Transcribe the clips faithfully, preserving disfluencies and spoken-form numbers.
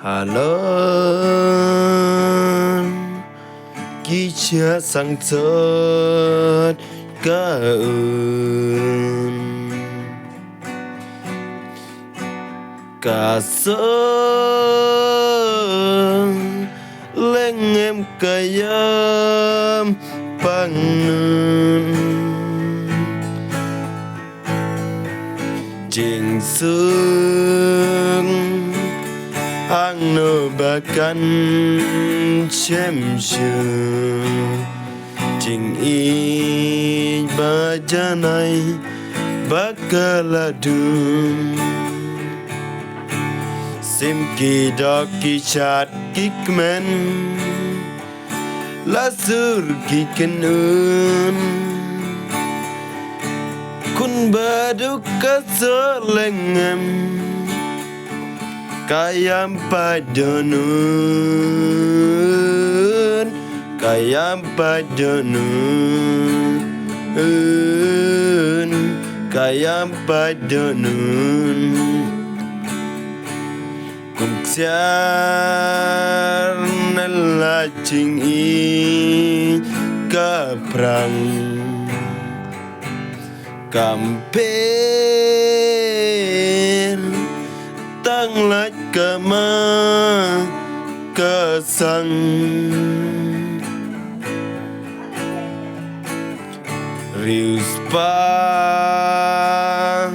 Halor ki shah sangthoh ka un, ka sor lengem ka ïam pang nun. Jingsuk hangno ba kan shem shuh, jingïeit ba janai ba ka la dum. Sim ki doh ki shad ki kmen, la sur ki kynun. Khun baduk ka sor lengem, ka ïam pat doh nun, ka ïam pat doh nun, ka ïam pat doh nun. Kum ksiar na la jingïeit ka phrang, kam pher tang lait ka ma ka sang. Riewspah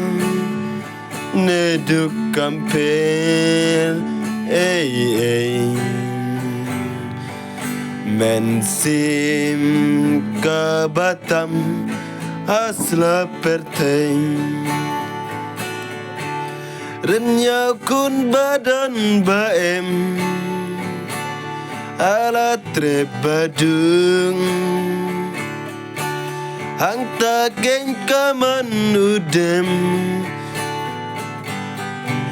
ne duk kam pher ei ei, mynsiem ka ba tam ha sla pyrthei. Rynïaw khun ba don ba em, ha la trep ba dung. Hangta keiñ ka mon u dem,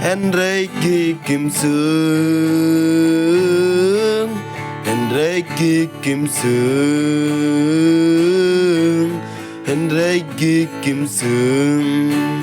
hynrei ki kim sung, hynrei ki kim sung, hynrei ki kim sung.